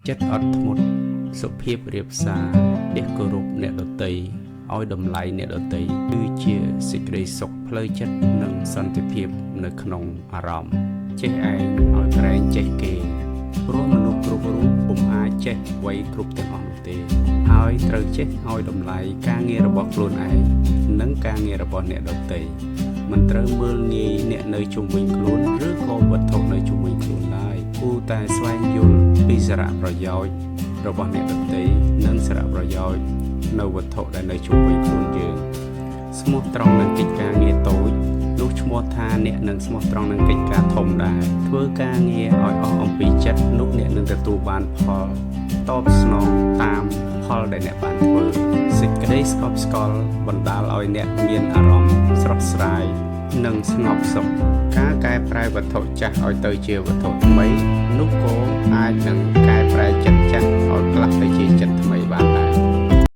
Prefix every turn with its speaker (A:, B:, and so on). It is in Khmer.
A: ចិត្តអត់ធ្មត់សុភាពរាបសារ ចេះគោរពអ្នកដទៃឲ្យតម្លៃអ្នកដទៃគឺជាសេចក្តីសុខផ្លូវចិត្តនិងសន្តិភាពនៅក្នុងអារម្មណ៍ចេះឯងឲ្យក្រែងចេះគេព្រោះមនុស្សគ្រប់រូបពុំអាចចេះអ្វីគ្រប់ទាំងអស់នោះទេហើយត្រូវចេះឲ្យតម្លៃការងាររបស់ខ្លួនឯងនិងការងាររបស់អ្នកដទៃមិនត្រូវមើលងាយអ្នកនៅជុំវិញខ្លួនឬក៏វត្ថុនៅជុំវិញខ្លួនឡើយគួរតែស្វែងយល់ពីសារៈប្រយោជន៍របស់អ្នកដទៃនិងសារៈប្រយោជន៍នៅវត្ថុដែលនៅជុំវិញខ្លួនយើងស្មោះត្រង់នឹងកិច្ចការងារតូចនោះឈ្មោះថាអ្នកនឹងស្មោះត្រង់នឹងកិច្ចការធំដែរធ្វើការងារឲ្យអស់អំពីចិត្តនោះអ្នកនឹងទទួលបានផលតបស្នងតាមផលដែលអ្នកបានធ្វើសេចក្តីស្កប់ស្កល់បណ្ដាលឲ្យអ្នកមានអារម្មណ៍ស្រស់ស្រាយនិងស្ងប់សុខការកែប្រែវត្ថុចាស់ឲ្យទៅជាវត្ថុថ្មីនោះក៏អាចនឹងកែ